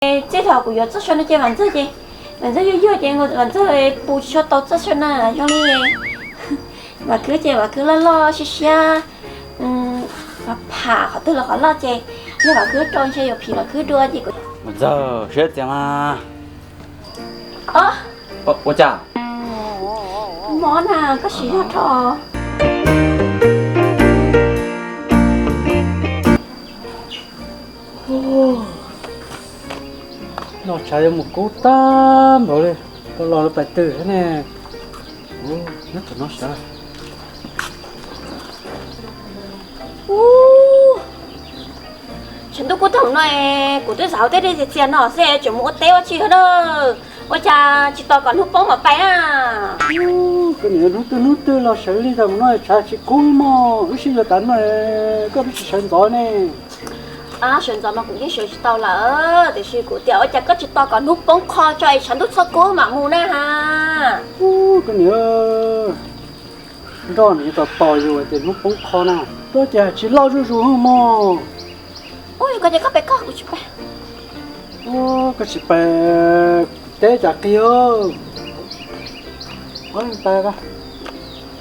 Txij thaum kuv yuav txoj saw no ces Vam Ntxawg ces, Vam Ntxawg yuag yuag ces Vam Ntxawg pw tsis tshua tau txoj saw na zoo li. Vam Khwb ces Vam Khwb loj loj siab siab, pham qhov twg los qhov loj ces yog Vam Khwb rau ntshe yuav phim Vam Khwb dua ces kuv. Vam Ntxawg siab txias mas. Ua cas? Mob na, koj siv zog rho. Noj tshav yuav mus kub tag npaum li, koj los lawm pais twg thiab ne? Nyob tom no sav. Tshav ntuj kub tag no, kuv twb xav ua tej dej txias txias no xwb tseem mus ua teb ua tsi thiab na. Ua cas tsis tos kom hnub poob mam pais na? Koj niam, hnub twg hnub twg los sawv li tag mus no tshav tsis kub mog, wb sib yuav tas no koj twb tsis sawv ntxov ne. Sawv ntxov mas kuv yeej sawv tsis tau lawm, tiam sis kuv tias ua cas koj tsis tos kom hnub poob qho tso es tshav ntuj txhob kub mam mus na ha. Koj niam, nroj nws tos tos yus tias hnub poob qho na, tuaj ces tsis loj zuj zus mog. Ua koj ces koj pais koj, kuv tsis pais. Koj tsis pais, teb cas qig. Pais,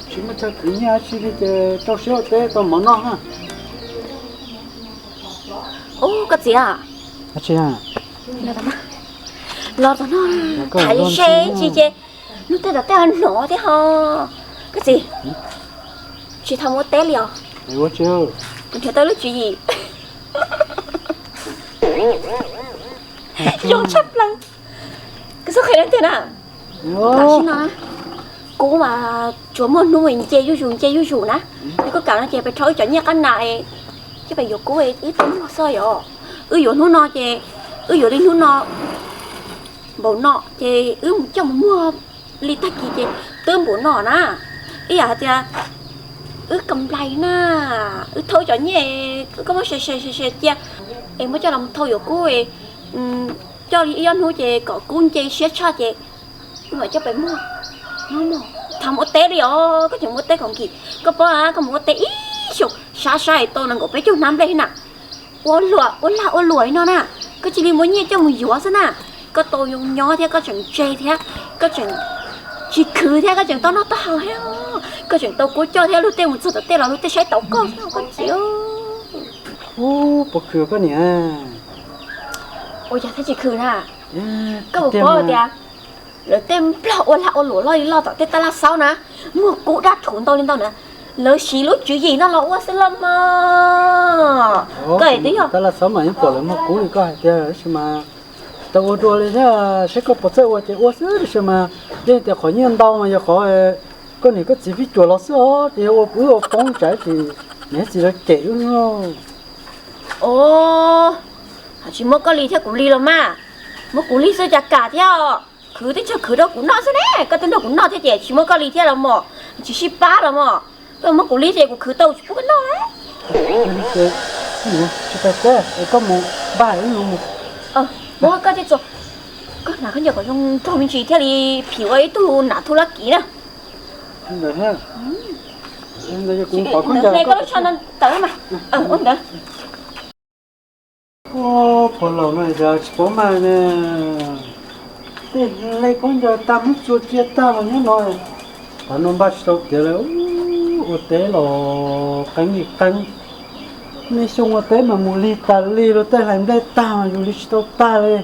tsis muaj chaw khwv nyiaj dab tsi li ces rau siab ua teb tau mov noj ha. Ub, koj txiv, los tom no, tham ze tsis ces lub teb tom tej hnov thiab ho. Koj txiv, tsis tau mus ua teb li os? Kuv nrhiav tau lub tswv yim zoo tshaj plaws. Koj xub qhia tiag na. Tam sim no kub mas tsuas muaj hnub nce zuj zus nce zuj zus na. Yog koj kam no ces pes rho wb cov nyiaj qab nas coj pes yuav kub wb tau muag xwb yom. Wb yuav hnub no ces wb yuav li hnub no npaum no ces wb mus coj mus muag li tag kis ces twb npaum no na. Ib yam hais tias wb kam nplai na, wb thauj cov nyiaj koj muab sai sai sai cia es muab coj los thauj yuav kub, coj li ib ob hnub ces kom kub nce siab tshaj ces wb mam coj pes muag. Tham mus ua teb li os, koj tseem mus ua teb kom nkim. Koj paub koj mus ua teb ib xyoos sab sab es tau nees nkaum peb caug hnab nplej na. Ua luam ua lag ua luam li no na, koj cia li muab nyiaj coj mus yuav xwb na. Koj tau yoo nyob thiab koj tseem ntse thiab, koj tseem tsis khwv thiab koj tseem tau noj tau haus thiab, koj tseem tau kub coj thiab luag tej mus txog tom tej los luag tej saib taus koj thiab koj txiv. Ub, puas khwv koj niam? Ua cas thiaj tsis khwv na? Koj puas paub tias lawv tej nplog ua lag ua luam loj li loj tom tej tab laj xaub na, muag kub daj rhuv ntau li ntau na, lawv siv lub tswv yim no los ua xwb los mas. Koj twb yog tab laj xaub mas yeej pom lawv muag kub li koj hais tiag, tab sis mas tau ua dua li thiab, saib koj puas txawj ua ces ua xwb, tab sis mas yeej tias qhov nyiaj ntau mas yog qhov koj niam koj txiv pib cuam los xwb os, ces yog ua wb ua poob tsam ces niam txiv lawv cem wb. Os, tsis muab koj li thiab kuv li los mas, muab kuv li xwb cas kam thiab os. Khwv twb tsuas khwv rau kuv noj xwb ne, koj twb nrog kuv noj thiab ces tsis muab koj li thiab los mos, tsis sib pab los mos. Koj muab kuv li ces kuv khwv tau tsis pub koj noj. Tsis pais teb es koj mus npaj wb mus. Muab koj tej txuas, koj hnav khaub ncaws kom zoo nraug me ntsis thiaj li phim ua ib tug nam thu lab kiv na. Ntawd, ntawd kuv pom khaub ncaws koj lub tsho no tawm mas. Ua ntawd. Pog laus no yog tsis paub mas ne, tej hle khaub ncaws tag muab txua cia tag los nyob no, tav no npaj tsis tau tiav lawm. Ua teb los qeeb li qeeb, nej xyoo ua teb mas mus lig tas li, luag tej hlais nplej tag mas yus lig tsis tau tag li.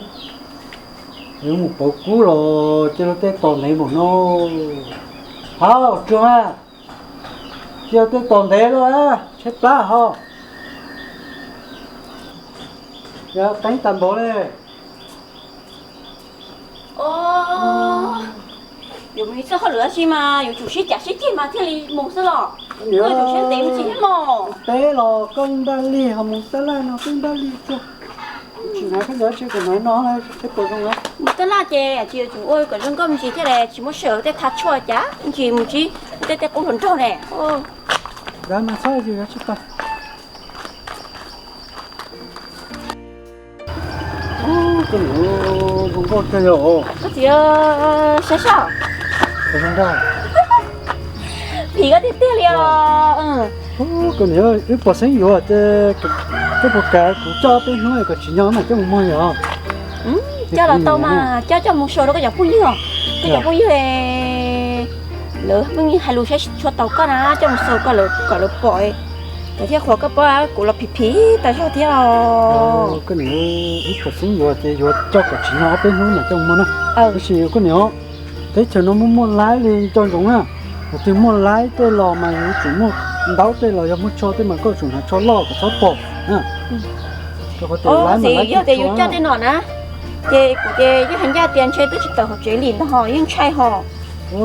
Yuav mus pauv kub los cia luag tej tos ntev npaum no. Hauj, tsuag mas, cia luag tej tos ntev lawm, tshaib plab ho. Yog qeeb tas npaum li. Yuav mus ib txoj hauj lwm dab tsi mas yuav tsum sib cav sib ceg mas thiaj li mus xwb los. Koj yuav tsum siab ntev me ntsis thiab mog. Teb los koj npaj lig, ho mus tab laj no twb npaj lig tiag. Tsis hnav khaub ncaws dab tsi, kuv hnav no thiab puas zoo na? Mus tab laj ces tsis yuav tsum ua kom zoo nkauj me ntsis thiab, tsis muab sawv tej tha tshuaj cas me ntsis mus tsis tej tej qub hluas nraug ne. Dab mas txhob ua tsis tau. Koj niam, zoo nkauj tiag yog. Koj txiv, saib saib. Zoo nkauj. Phim koj tiag tiag li os. Koj niam, wb puas xeeb yuav ces koj puas kam kuv coj peb hnub kom tsim nyog mam coj mus muag yom? Coj los tau mas coj coj mus show rau koj cov phooj ywg os. Koj cov phooj ywg lawv pheej hais lus saib tsis tshua tau koj na, coj mus show kom lawv pom, lawv thiaj qhuas koj paub kuv los phim phim tas zog thiab os. Koj niam, ib puas xeeb yuav ces yuav coj kom tsim nyog ob peb hnub mas coj mus muag na. Tab sis koj niam, teb chaws no muaj muaj laib li nco ntsoov na. Yog tias muaj laib tej los mas yuav tsum muaj ntaub tej los yog muaj tsho tej mas koj tsum hnav tsho loj kom txhob pom na. Yog tias yus coj tej no na, ces kuv ces yeej hais ncaj tias ntshe twb tsis tawm hauv tsev li ntag ho, yeej ntshai ho.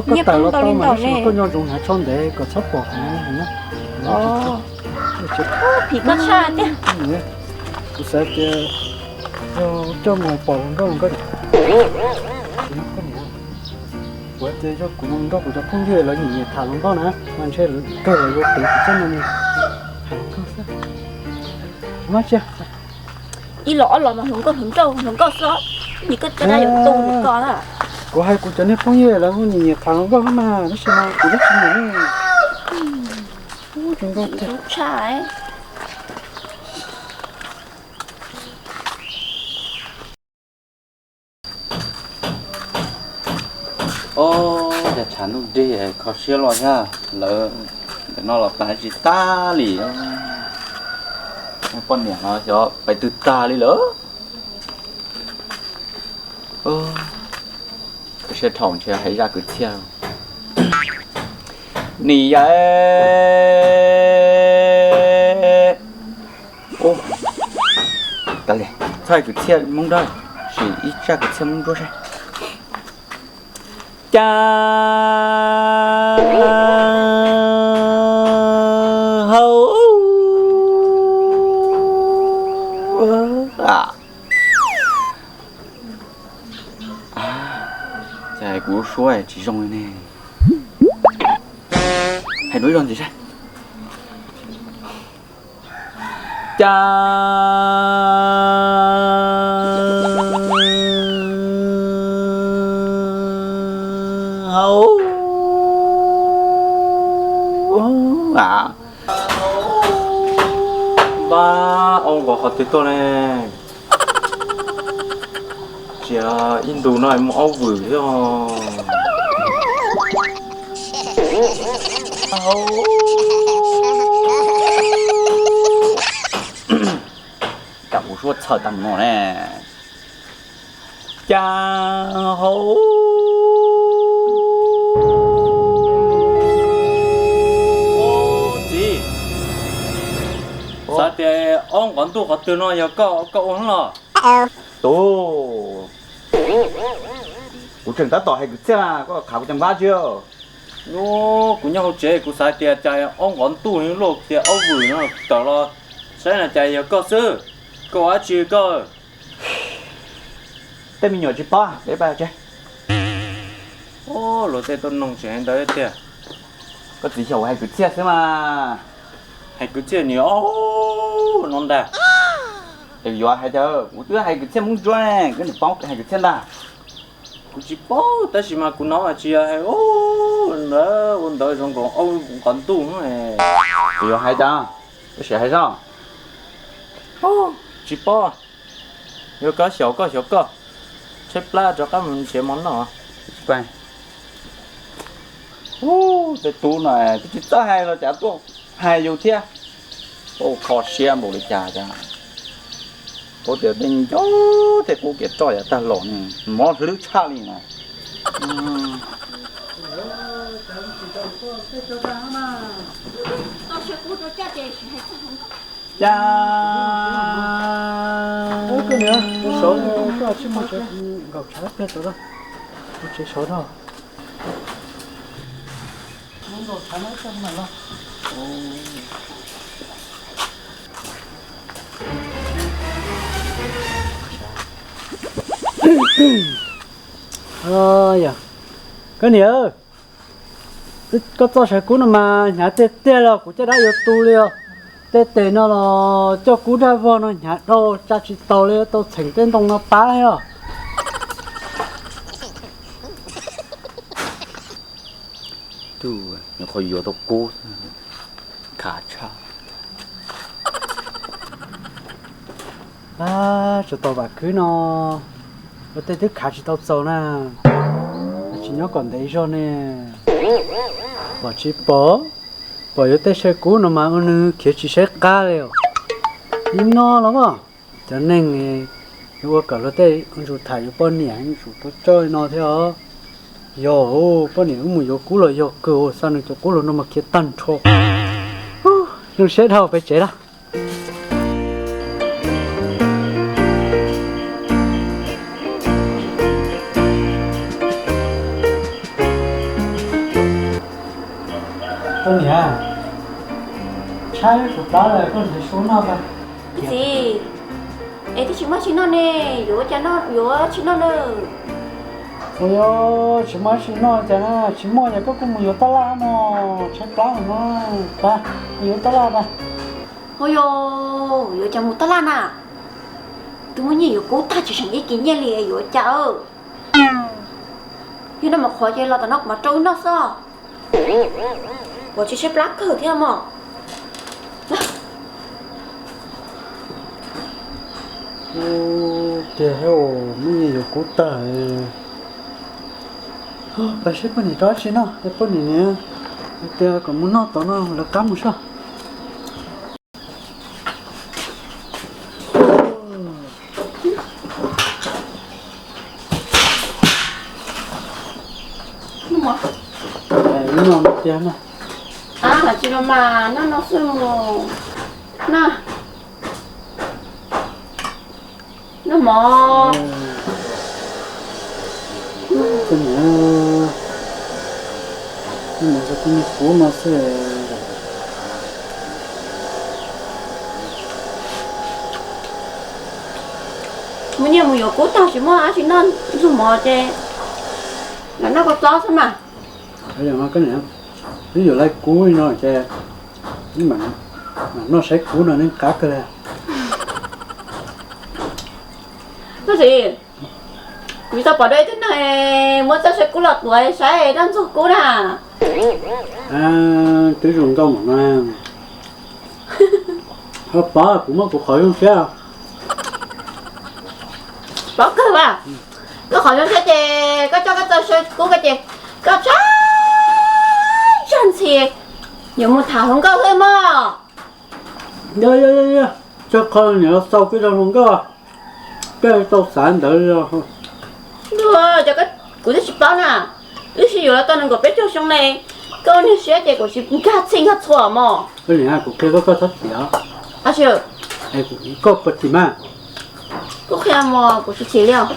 Koj tawm los tau mas tab sis koj nco ntsoov hnav tsho ntev kom txhob pom. Phim koj tshaj tiag. Kuv xav tias yog coj mus pom hluas nkauj hluas nkauj, kuv tias yog kuv mus nrog kuv cov phooj ywg lawv nyiam nyiam tham hluas nkauj na, mas ntshe lawv kawg lawv yuav tus kuv coj no mus tham hluas nkauj xwb. Mas tsis ib los ob los mas hluas nkauj hluas nraug hluas nkauj xwb, nim koj coj dab yuav tu mus koj na. Kuv hais kuv cov niag phooj ywg lawv nyiam nyiam tham hluas nkauj mas tab sis mas kuv twb tsis nyiam. Ub, zoo nkauj tshaj. Ob, cas tshav ntuj nrig kho siab los thiab, lawv ntawm no los pais tsis tag li. Poj niam no xyov pais twg tag li lawm. Kho siab dhau ntshe hais zaj kwv txhiaj. Nim yam txhob hais kwv txhiaj Hmoob Nruab, sim ib zaj kwv txhiaj Hmoob Nruab saib. Cas hauv, cas kuv lub suab tsis zoo li ne. Hais dua ib zaug ntxiv saib. Cas hauv, npab au nqos qhov twg tuaj ne? Tsis yog ib ntus no muaj aub vwm thiab. Cas kuv suab txhawj tag mus no ne. Cas hauv, txiv, xav tias aub nqos ntuj qhov twg no yog koj, koj ua los? Tus, kuv tseem tab tom hais kwv txhiaj, koj khav kuv cov npab tsi. Kuv nyob hauv tsev kuv xav tias cas aub nqos ntuj luaj tias aub vwm no tawm los saib na cas yog koj xwb. Koj ua dab tsi koj? Tej me nyuam tsis paub, peb pab tsev. Luag tej tuaj noog tsev ntawd tiag. Koj txiv xyaum hais kwv txhiaj xwb mas. Hais kwv txhiaj niam no ntag. Es yuav hais tias kuv twb hais kwv txhiaj Hmoob Ntsuab, koj niam paub hais kwv txhiaj ntag. Kuv tsis paub tab sis mas kuv hnov mas tsis yog hais ntawd ua ntawd zoo nkaus aub nqos ntuj. Es yuav hais tias, koj sim hais zoj. Tsis paub. Yuav koj xyaum koj xyaum koj. Tshaib plab rov qab mus nrhiav mov noj. Ub, tej tub no twb tsis txawj hais los cas tuaj hais yus thiab. Ua kho siab npaum li cas cas. Paub tias tej nco tej qub kiag roj yav tag los ne, mob hlwb tshaj li na. Cas, koj niam, koj saud, koj tsis muaj tsev nkaum tshav pliag saud, kuv tsev saud no. Yog, koj niam, koj txoj saw kub no mas hnyav tiag tiag li os, kuv caj dab yuav tu li os. Tej tes no los coj kub daj vog no hnyav dhau tsa tsis taus li, tau txheem tej ntoo no pab thiab os. Tus nyuam qhuav yuav tau kub, khav tshaj. Tsov tom vam khwb no, Ua tej twb khav tsis tau txaus na, tsis nyob kom ntev zog ne. Pom tsis pom, pom yuav tej saw kub no mas ua nws khiav tsis saib qab li os. Li no los mas, cov neeg yuav ua kom luag tej zus tham yuav poj niam yuav tsum tau coj li no thiab os. Yog poj niam wb mus yuav kub los yog kawg, xa nws cov kub los no mas khiav tag nrho. Zoo siab dhau, peb tsev lawm. Koj niam, tshaib tsam plab lawm koj nrhiav su noj pab. Txiv, es twb tsis muaj tsis noj ne, yuav ua cas noj, yuav tsis noj na. Ua, tsis muaj tsis noj cas na, tsis muaj ces koj kuj mus yuav taj laj mog, tshaib plab no, pab, mus yuav taj laj pab. Ho yog, yuav cas mus taj laj na? Twb muaj nyiaj yuav kub tag tsis seem ib kis nyiaj li yuav cas. Yog noj mov qhuav ces los tom no kuv mam rau wb noj xwb. Ua tsis tshaib plab kawg thiab mog. Tiag, muaj nyiaj yuav kub tag. Pab saib poj niam rau tsis noj, poj niam niam tias kom mus noj tom no lawv qab mus soj. Noj tiag na. Tsis no mas noj no xwb mus na. Noj mov. Koj niam, noj mov rau koj niag kub no xwb. Muaj nyiaj mus yuav kub tag tsis muaj dab tsi noj, ntsug mov ces los noj kua txob xwb mas. Koj niam, wb yuav lawv kub li no ces wb mam noj saib kub no nej qab kawg li. Koj txiv, kuv tsis tau pom dua ib tug neeg muab txoj saib kub los tuav saib dab ntxuag kub na. Twb zoo nkauj npaum no. Ho pov, kuv muab kuv qhov zoo siab. Pov kawg as, koj qhov zoo siab ces koj coj koj txoj saib kub ko ces koj tshab tshab ntxhi yuav mus tham hluas nkauj xwb mog. Yog, yog, yog, txog qhov niam los xaus peb zoo hluas nkauj, peb tau xav ntawd. Kuv twb tsis paub na, wb sib yuav los tau nees nkaum peb caug xyoo ne, koj niag siab ces kuv tsis nkag txhij nkag txhua mog. Kuv qhia koj, koj txhob chim os. Koj puas chim mas? Kuv qhia mog, kuv tsis chim li os.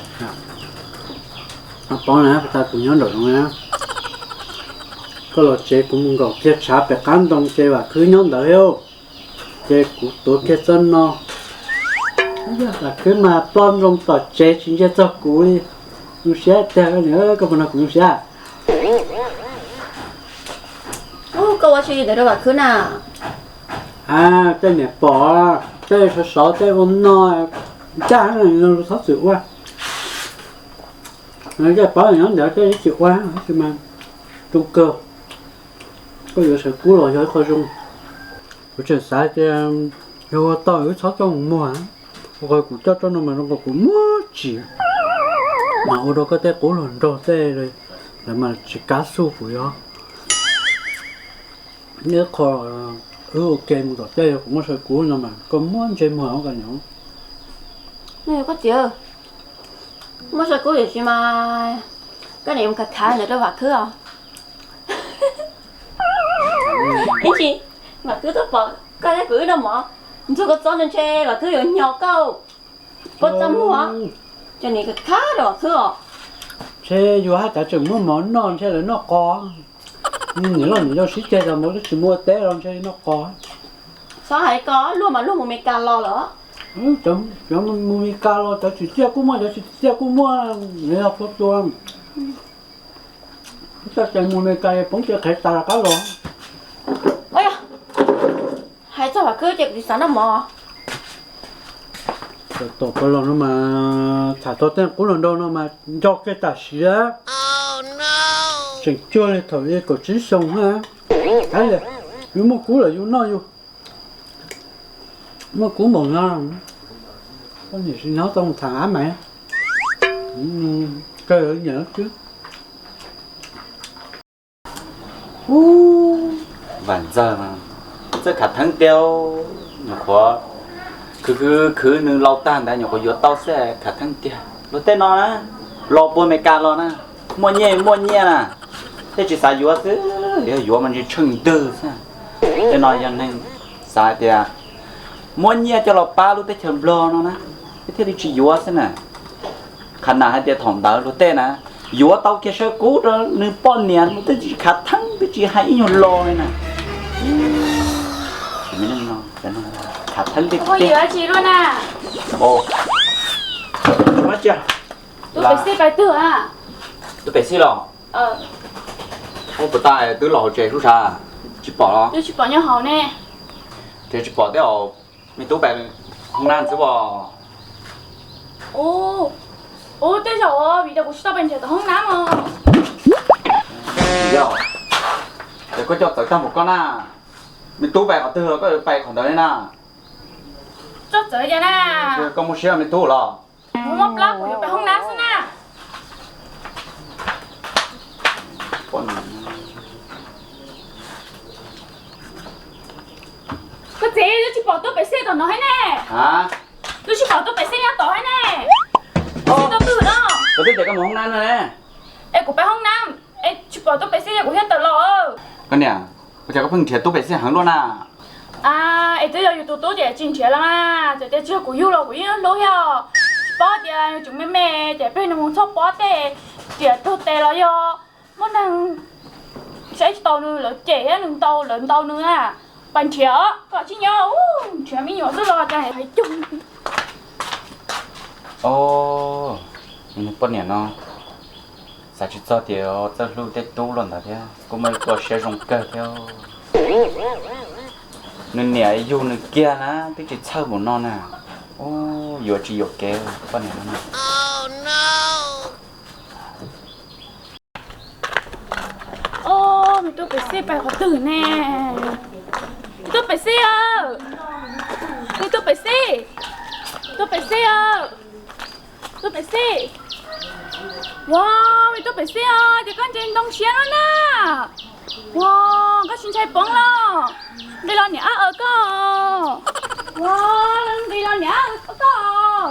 Pov na, tas kuv nyob nraum zoov na, koj los tsev kuv mus nkaum kiag tshav pem qab ntoo ces Vam Khwb nyob ntawd thiab. Ces kuv tuav kiag txoj no, Vam Khwb mas ploj ntsoo tom tsev tsis ntsia txog kuv li. Zoo siab tiag, koj puas nrog kuv zoo siab? Koj ua tsis li ntawd rau Vam Khwb na. Tej niam pom, tej sov sov tej ua no, ncaj, txhob txwm ua. Ncaj, pab nyob ntawd tej tsis ua, tab sis mas zoo kawg. Koj yuav saw kub los yog ib qho zoo. Kuv tseem xav tias yog ua tau wb txhob coj mus muag, ua qhov kuv coj txoj no mas zoo nkaus kuv muab tsim, mas ua rau koj tej qub hluas nraug tej lawv mas tsis kav xu kuv yog. Ib qho wb ua ke mus tom tej yog kuv muab saw kub no mas koj muab ntsej muag koj niam. Koj txiv, muab saw kub tiam sis mas koj niam mus khav khav ntawd rau Vam Khwb os. Ib ntsis Vam Khwb tuaj pom koj thiab kuv wb noj mov, ntxuag kua txob no ntshe Vam Khwb yuav nyo koj. Kua txob muag, ces nim khav khav rau Vam Khwb os. Ntshe yus haj tseem muaj mov noj ntshe lawv noj qos. Niam loj niam yau sib ceg tas npaum twb tsis muaj teb los ntshe noj qos. Txhob hais ko, luag mas luag mus Mes Kas los lawm. Cov mus Mes Kas los cov tsim txiaj kuj muaj, cov tsis tsim txiaj kuj muaj, yog txhua tus. Coj ces mus Mes Kas poob ces qhev tas rov qab los. Hais txog Vam Khwb ces kuv tsis xav noj mov. Tom pab los no mas tham txog tej qub hluas nraug no mas nco kiag tam sim. Tseem cuag li thaum li kaum tsib xyoo na. Yus muaj kub lawm yus noj yus. Muaj kub npaum no, koj niam tsis nyob tau mus tham Ab Maiv. Kawg nyiam xwb. Ub, Vam Ntxawg, txawj khav theeb tiag, nyuam qhuav khwv khwv khwv nws laus tag ntawd nyuam qhuav yuav tau xwb, khav theeb tiag. Luag tej no na, los puag Amelikas los na, muaj nyiaj muaj nyiaj na, thiaj tsis xav yuav xwb, yog yuav mas ntshe tsheej ntwg xwb. Tej no yog neeg xav hais tias muab nyiaj coj los pab lub teb chaws Nplog no na, thiaj li tsis yuav xwb na. Qhov no hais tias thaum ntawd luag tej na, yuav tau kiag sawv kub rau nws poj niam, luag tej tsis khav theeb, twb tsis hais ib nyuag lo li na. Khav theeb tiag tiag. Tub Pem Xij pais twg a? Tub Pem Xij los? Ub, puas tag twb los hauv tsev sub sav, tsis pom los? Twb tsis pom nyob hauv ne. Tsis pom thiab os, me tub pais hoob nab xwb os. Ub, tej zaum vim tias kuv tsis tau pais nrhiav tom hoob nab os. Yog, ces koj coj txawv tag npaum koj na, me tub pais qhov twg los koj yuav pais qhov ntawd li na. Coj txawv cas na? Koj muaj siab me tub los? Kuv mob plab kuv yuav pais hoob nab xwb na. Koj txiv, twb tsis pom Tub Pem Xij tom no thiab ne. Twb tsis pom Tub Pem Xij nyob tod thiab ne. Tub Pem Xij tuaj twg no? Koj twb tias koj mus hoob nab no ne. Es kuv pais hoob nab es tsis pom Tub Pem Xij es kuv thiaj tawm los. Koj niam, ua cas koj pheej nrhiav Tub Pem Xij heev luaj na? Es twb yog yus tus tub ces tsis nrhiav los mas, txawm tias tsis yog kuv yug los kuv yeej hlub thiab. Tsis paub tias nws tseem me me ces peb nws mus txhob pob tej riam tug tes los yog muaj neeg saib tsis taus nws lawv cem thiab nws ntaus lawv ntaus nws na. Pais nrhiav koj tsis nyob, nrhiav me nyuam xwb los cas hais cug. Poj niam no xav tsis txog tias txawj hlub tej tub los ntawd thiab, kuj muaj ib txoj siab zoo kawg thiab. Nws niam yug nws kiag na twb tsis txhawj npaum no na. Yuav tsis yuam kev poj niam no. Ob, me Tub Pem Xij pais qhov twg ne? Me Tub Pem Xij aw, me Tub Pem Xij, Tub Pem Xij aw, Tub Pem Xij. Ua, me Tub Pem Xij aw, ces koj ntse ntoo siab lawm na. Ua, koj tsis ntshai poob los? Nqis los niam ab aw koj. Ua, nqis los niam ab aw koj,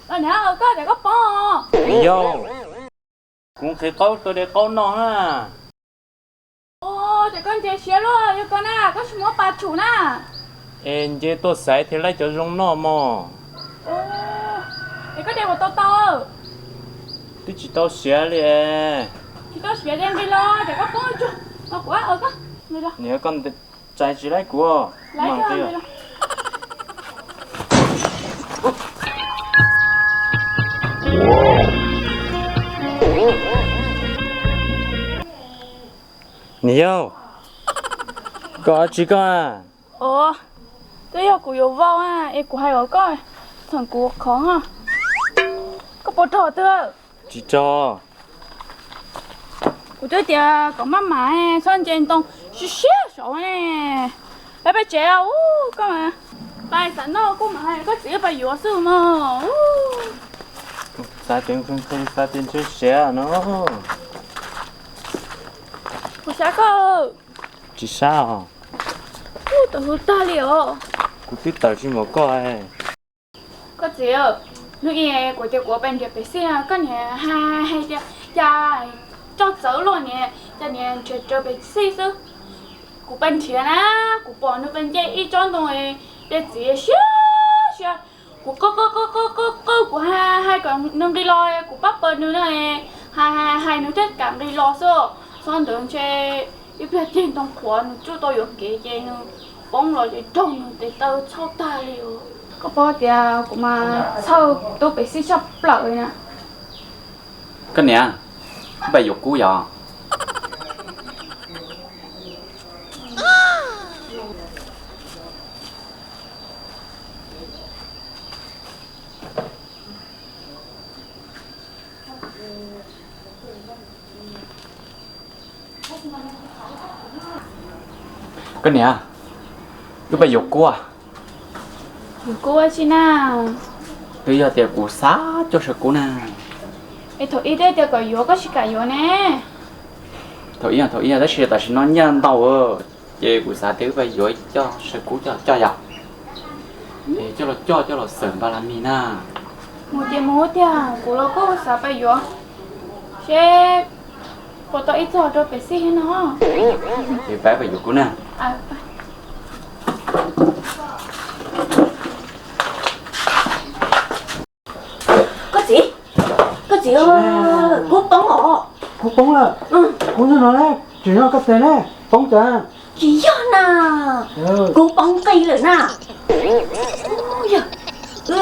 los niam ab aw koj ces koj poob. Yog, kuv nqhis qaub rau de qaub noj na. Ces koj ntse siab luaj yog koj na, koj tsis muab pas tshum na. Es nce tuaj xaiv thiaj laib cov zoo noj mog. Es koj de puas tau tau? Twb tsis tau siav li. Tsis tau siav ces nqis los ces koj poob tsuag, los kuv ab aw koj. Nws koj txais tsis laib kuv. Niam yau, koj ua tsi koj? Twb yog kuv yuav vau es kuv hais kom koj txheem kuv qhov. Koj puas rog twg? Tsis rog. Kuv twb tias kom maj mam txhob nce ntoo siab siab saud ne. Peb peb tsev, koj pais xav noj kuj mam, koj txiv pais yuav xwb mog. Xav tias ntshe siav no. Kuv sab koj. Tsis sab os. Tawm hws tag li os. Kuv twb tawm tsis npaum koj. Koj txiv, hnub ib kuv tias kuv pais nrhiav pem xij no koj niam hais hais tias cas tso txawv luaj niam, cas niam nrhiav raws pem xij xwb. Kuv pais nrhiav na, kuv pom nws pais nce ib tsob ntoo de txiv siab siab. Kuv qw qw qw qw qw qw, kuv hais hais kom nws nqis los, kuv pab paws nws na, hais hais hais nws thiaj kam nqis los xwb. Txhob ntawd ntshe ib pliag ceg ntoo qhuav nws tsuj tau yuam kev ces nws poob los ces raug nws tes taw txhauj tag li. Koj paub tias kuv mas txhawj tub pem xij tshaj plaws li na. Koj niam, koj pais yuav kub yom? Koj niam, wb pais yuav kub. Yuav kub ua tsi na? Twb yog tias kuv xav coj saw kub na. Thaum ib twb tias kom yuav koj tsis kam yuav ne. Thaum ib, thaum ib tab sis tam sim no nyiaj ntau, ces kuv xav tias wb pab yuav coj saw kub coj coj yom. Es coj los coj coj los xawm npaj las mis na. Mus ces mus tiag, kuv los kuj xav pab yuav seb puas tau ib txoj rau pem xij thiab no. Es pab pab yuav kub na. Koj txiv, koj txiv, kub poob os. Kub poob lawm. Kub nyob no ne, tsis yog koj tes ne, poob cas? Tsis yog na, kub poob nqis lawm na. Yog, wb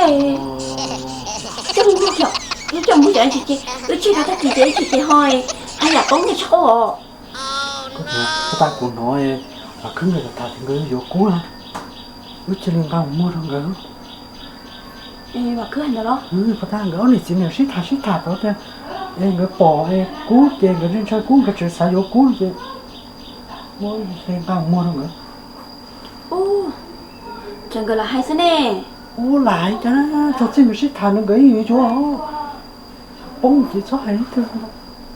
coj mus muag, wb coj mus muag ces wb tseg rau tag kis ces wb tseg ces ho haj yam poob nqis tshaj qub os. Puag ta kuv hnov Vam Khwb nkawd tham tias nkawd yuav kub na, wb cia li nqa mus muag rau nkawd. Vam Khwb hais ntawd los? Puag ta nkawd ob niam txiv nws sib tham sib tham tau tias es nkawd pom kub ces nkawd ntshai kub, nkawd tseem xav yuav kub ces muab nqa mus muag rau nkawd. Ub, ces nkawd lam hais xwb ne. Ub, lam hais cas, txog txij nkawd sib tham no nkawd yeej yuav yuav. Poob ces txhob hais ib tug,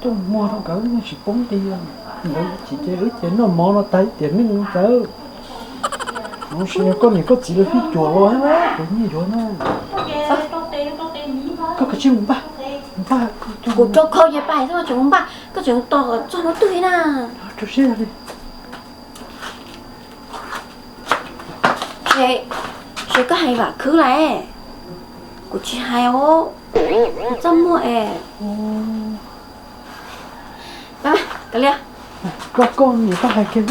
coj muag rau nkawd yeej tsis poob nqis. Nkawd tsis ces wb ces noj mov no tag ib tiam neej no tawv. No ces yog koj niam koj txiv lawv pib cuam los thiab kuv yeej yuav na. Koj kav tsij mus npaj, npaj. Kuv rau khau ces pais xwb, tseem mus npaj, koj tseem tos txog hnub twg na. Rau siab li. Ces koj hais Vam Khwb lawm? Kuv tsis hais os, kuv txaj muag es. Kav liam, koj, koj niam koj hais kiag.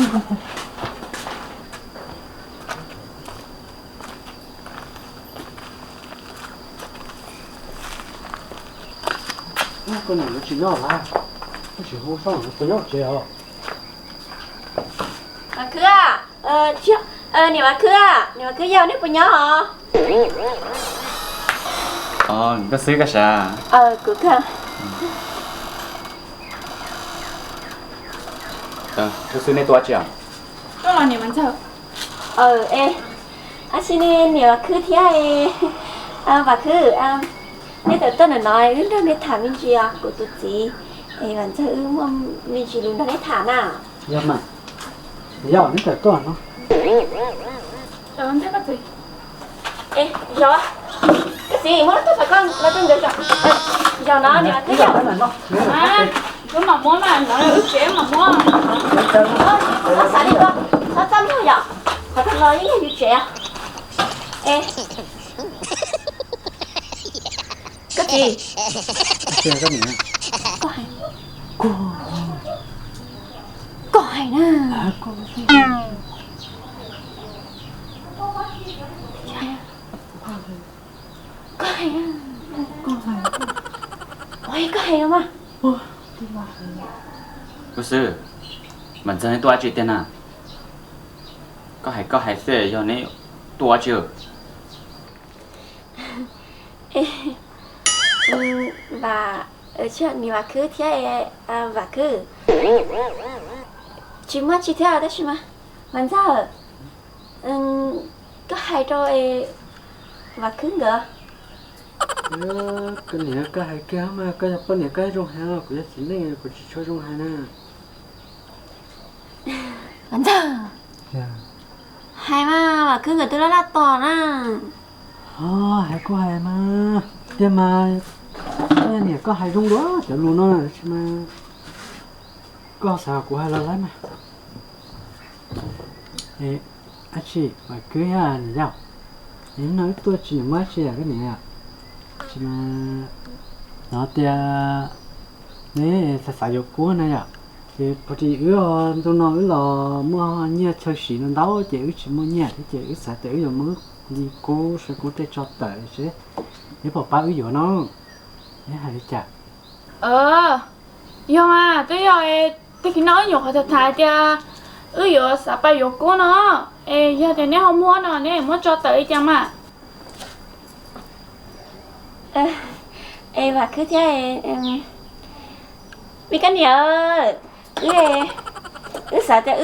Koj niam lawv tsis nyob lawm, koj tsis hu seb lawv puas nyob tsev os. Vam Khwb, niam Vam Khwb, niam Vam Khwb yau, nej puas nyob os? Koj xwb koj sav? Kuv kawg. Koj xwb nej tuaj ua dab tsi os? Koj los niam Vam Ntxawg? Ab tsi ne, niam Vam Khwb thiab Vam Khwb, nej tawm tuaj ntawm no wb nrog nej tham me ntsis os, kuv tus txiv es Vam Ntxawg wb muaj me ntsis lus nrog nej tham na. Yog mas, yog neb tawm tuaj no. Zos, koj txiv muab lub tuaj kom koj los rau ntawd zos. Zos no niam Vam Khwb yau. Wb mam muab mas, no wb tsev mam muab. Txhob xav li ko, txhob txaj muag yom, qhov tag los yeej yog yus tsev. Koj txiv, koj hais, koj hais na. Koj hais, koj hais, koj hais no mas. Ua xwb, Vam Ntxawg tuaj ua dab tsi tiag na? Koj hais koj hais xwb, yog neb tuaj ua dab tsi? Vam, niam Vam Khwb thiab Vam Khwb, tsis muaj tsi thiab tab sis mas Vam Ntxawg, koj hais rau Vam Khwb nkawd. Koj niam, koj hais kiag mas, koj yog poj niam koj zoo hais, kuv yog txiv neej kuv tsis tshua zoo hais na. Vam Ntxawg, hais mas, Vam Khwb nkawd twb laj laj tos na. Hais kuj hais mas, tiag mas, koj niam koj hais zoo dua cov lus no tsis mas, koj xav kuv hais los laib mas. Ab tsi, Vam Khwb niam yau, no wb tuaj tsis muaj dab tsi koj niam, tsis mas, no tias neb xav xav yuav kub na yom, ces puag tim wb ntu no wb los muaj nyiaj chaw siv no ntau ces wb tsis muaj nyiaj thiab ces wb xav tias wb yuav muab li kub saw kub tej tso tawm seb neb puas pab wb yuav no, neb hais li cas? Yog mas, twb yog, tag kis no wb nyuam qhuav tham tham tias wb yuav xav pab yuav kub no, es yog tias neb ho muab no neb muab tso tawm li cas mas. Es Vam Khwb thiab, me koj niam, wb xav tias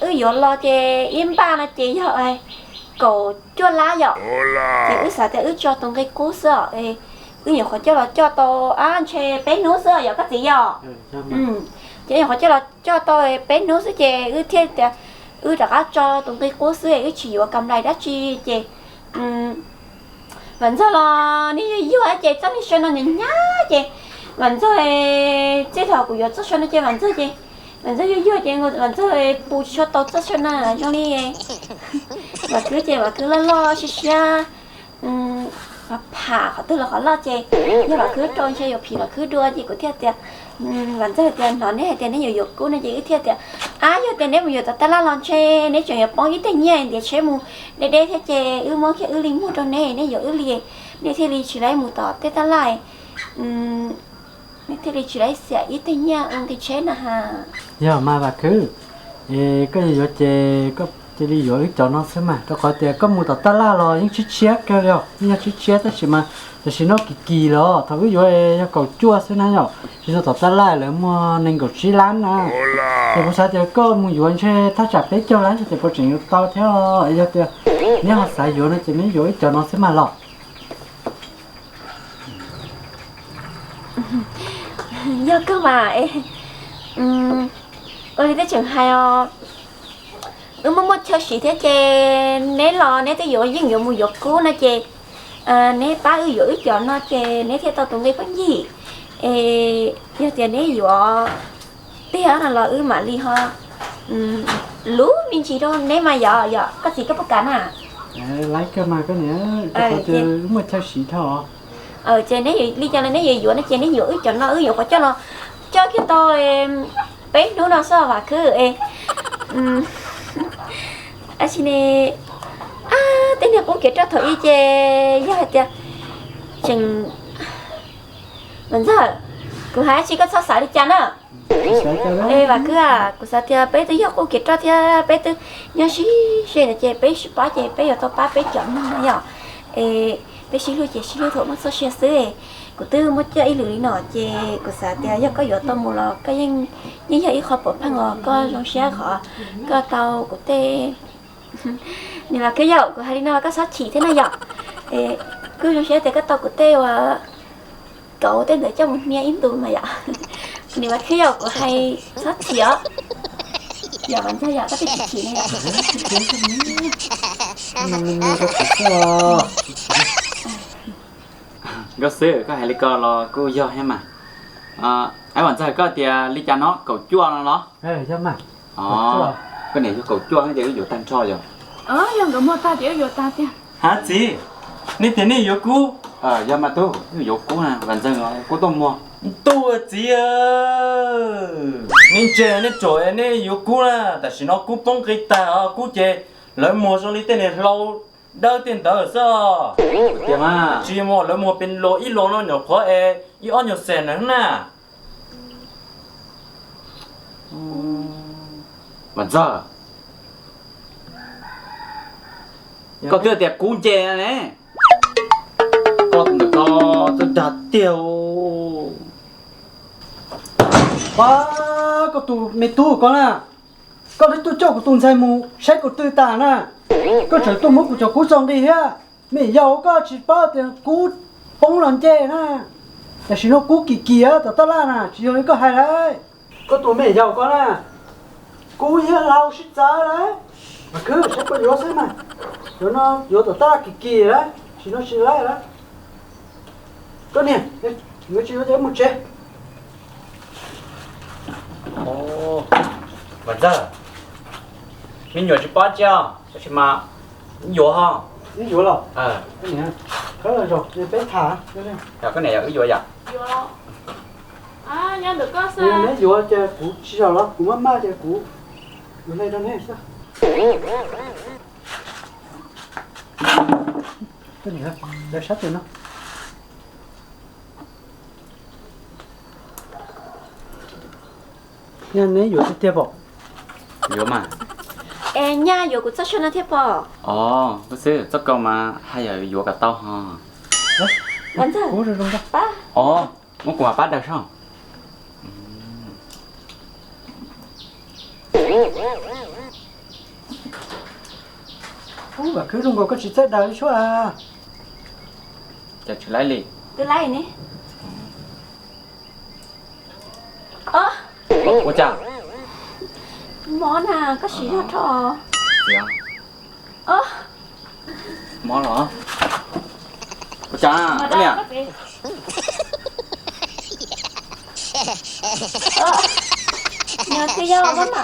wb yuav los ces ib npaj no ces yog kaum cuaj lab yom, ces wb xav tias wb tso tus nqi kub xwb os, Wb nyuam qhuav coj los coj tau, ab, ntshe peb hnub xwb yog koj txiv yog. Ces nyuam qhuav coj los coj tau peb hnub xwb ces wb thiaj tias wb rov qab tso tus nqi qub xwb, wb tsis yuav kam nplais dab tsi ces Vam Ntxawg los nws yuag yuag ces txoj niag saw no nyab nyab ces Vam Ntxawg, txij thaum kuv yuav txoj saw no ces Vam Ntxawg ces Vam Ntxawg yuag yuag ces Vam Ntxawg pus tsis tshua tau txoj saw no zoo li Vam Khwb ces Vam Khwb loj loj siab siab, pham qhov twg los qhov loj ces yog Vam Khwb rau ntshe yuav phim Vam Khwb dua ces kuv thiaj tias, Vam Ntxawg tias hnov neb hais tias neb yuav yuav Kub no ces wb thiaj tias, ab, yog tias neb mus yuav tom tab laj los ntshe neb tseem yuav poob ib teg nyiaj ntiav tsheb mus deb deb thiab ces wb muab kiag wb li muag rau neb, neb yuav wb li, neb thiaj li tsis laib mus tom tej tab laj, neb thiaj li tsis laib xiam ib teg nyiaj ua nqi tsheb na has. Yog mas Vam Khwb, es koj yuav yuav ces koj cia li yuav wb cov no xwb mas, rau qhov tias koj mus tom tab laj los yeej tshiab tshiab kawg li os, yeej yog tshiab tshiab tab sis mas tam sim no kim kim los thaum wb yuav yog kaum cuaj xwb na yom, tsis tau tom tab laj lawv muag nees nkaum tsib lab na. Ces kuv xav tias koj mus yuav ntshe thaj tsam peb caug lab ntshe tias puas tseem yuav tau thiab, yog tias neb ho xav yuav no ces neb yuav wb cov no xwb mas los. Yog kawg mas, ua li tej tseem hais os, wb muaj muaj chaw siv thiab ces neb los neb twb yuav yeej yuav mus yuav Kub no ces neb pab wb yuav wb cov no ces neb thiaj tau tus nqi pheej yig. Es yog tias neb yuav tiag no los wb mam li ho lub me ntsis rau neb mas yom, yog koj txiv koj puas kam na? Laib kawg mas koj niam, wb muaj chaw siv dhau. Ces neb li cas los neb yuav yuav no ces neb yuav wb cov no, wb yuav qhuav coj los coj kiag tau peb hnub no xwb Vam Khwb. Tab sis ne, tej niag qub kev roj thaum ub ces yog hais tias tseem, Vam Ntxawg, kuv hais dab tsi koj txhob xav li cas na. Vam Khwb, kuv xav tias peb twb yog qub kev roj thiab peb twb nyob sib ze no ces peb sib pab ces peb yuav tau pab peb cov neeg no yom. Es peb sib hlub ces sib hlub thaum muaj txoj sia xwb. Kuv twb muaj coj ib lwm li no ces kuv xav tias yog koj yuav tau mus los koj yeej, yeej yog ib qho pov pheej os, koj zoo siab qhov koj tau kuv tej, niam Vam Khwb yom, kuv hais li no los koj txhob chim thiab na yom. Kuj zoo siab tias koj tau kuv tej uas kauv tej ntawd coj mus hnia ib ntus mas yom. Niam Vam Khwb yom, kuv hais txhob chim os. Yog Vam Ntxawg yom, koj twb tsis chim na yom. Nkauj Xwb, koj hais li ko los kuj yog thiab mas. Ab, Vam Ntxawg, koj tias li cas no kaum cuaj no los? Koj niam yog kaum cuaj ces wb yuav tag nrho yom. Yog nkawd muag tag ces wb yuav tag tiag. Hab txiv, nej tias nej yuav Kub? Yog mas tub, wb yuav Kub na, Vam Ntxawg, Kub tuaj muag. Tub txiv, nej ntse nej tsuam nej yuav Kub na, tam sim no Kub poob nqi tag os, Kub ces lawv muag zoo li tej niag hlau dawb tej ntawd xwb. Tias mas tsis muag, lawv muag pes luag ib luag no nyuam qhuav es ib ob nyuag xees na. Vam Ntxawg, koj twb tias Kub nce ne, koj tus ntawm ko twb dag tiag. Pab koj tus me tub ko na, koj twb tuaj coj kuv tus ntxhais mus saib kuv twg tas na, koj tseem tuaj muab kuv cov kub txo nqi thiab. Me yaus, koj tsis paub tias Kub poob los nce na, tam sim no Kub kim kim tom tab laj na, tsis yog li koj hais lauj. Koj tus me yaus ko na, Kub yog hlau sib txawv lawm. Mas khwb saib puas yuav xwb mas, yuav no yuav tom tab laj kim kim lawm, tsis no tsis laib lawm. Koj niam, yuav tsis yuav ces mus tsev. Vam Ntxawg, me nyuam tsis paub tsiaj, tab sis mas yuav ho. Yuav los? Koj niam, peb tham. Koj niam, yog wb yuav yom? Neb yuav ces kuv tsis zaum los kuv maj maj ces kuv yuav hle rau neb xwb. Koj niam, sab tes no. Nyaj, neb yuav tiag tiag pom? Yuav mas. Es Nyaj yuav kuv txoj saw no thiab pom? Os, koj xwb, txoj kau mas haj yam yuav kom tau ho. Os, muab kuv mam pab daws soj. Ub, Vam Khwb, zoo nkaus koj tsis txawj daws ib suab a. Cas tsis laib li? Twb laij ne. Ua cas? Mob na, koj siv zog rho. Mob los? Ua cas? Nws twb yog mob na.